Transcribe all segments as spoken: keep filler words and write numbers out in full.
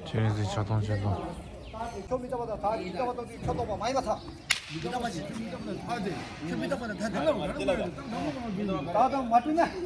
ཁྱེད་རང་ཚོའི་ཆགས་སྡང་ཆགས་སྡང་། ཁྱོད་མི་རྟག་པ་དང་ད་མི་རྟག་པ་དང་ཁྱོད་རྟོག་པ་མ་ཡིན་པ་ཐལ། མི་རྟག་པ་ཞིག་ཁྱོད་མི་རྟག་པ་དང་ད་དེ་ལ་ཁྱོད་མི་རྟག་པ་དང་ད་དེ་ལ་ད་དང་མ་བསྟུན་ན།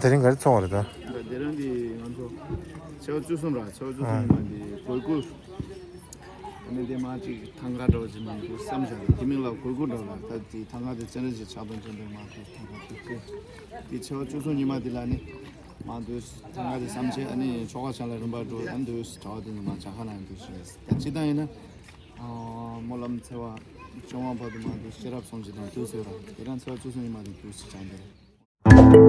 དེ་རིང་ག་རེ་འཚོགས་པ་རེད་ད། དེ་རིང་འདི་ང་ཚོ་ཚེས་པ་བཅུ་གསུམ་ར། ཚེས་པ་བཅུ་གསུམ་ཉི་མ་འདི་གོས་སྐུ། ཨ་ནི་དེ་མ་ཅིག་ཐང་ག་འདྲ་བོ་ཅིག་མ་འདུག་བསམ་བྱ་རེད། དེ་མིན་ལ་གོས་སྐུ་འདྲ་བོ་ལ་ད་དེ་ཐང་ག་དེ་ཙན་དན་ཅིག་ཆགས་དོན་ཅན་དེ་མ་འདུག་ཐང་ག་དེ་ཚེ་དེ་ཚེས་པ་བཅུ་གསུམ་ཉི་མ་དེ་ལ་ནི་མ་འདུག་ཐང་ག་དེ་བསམ་བྱས། ཨ་ནི་ཆོ་ག་བྱ་ལ་རིམ་པ་འགྲོ། ཨ་ནི་འདུག་གྲྭ་བ་དེ་ནི་མ་བྱ་ཁ་ལ་འདུག་ཞེས། ད་ཅི་ལྟར་ཡིན་ན་སྨོན་ལམ་ཚེས་པ་བཅོ་ལྔ་བར་དུ་མ་འདུག་ཤེས་རབ་སོང་ཅིག་དང་འདུག་ཟེར་ར། དེ་རང་ཚེས་པ་བཅུ་གསུམ་ཉི་མ་དེ་འདུག་ཞེས་བྱ་འདུག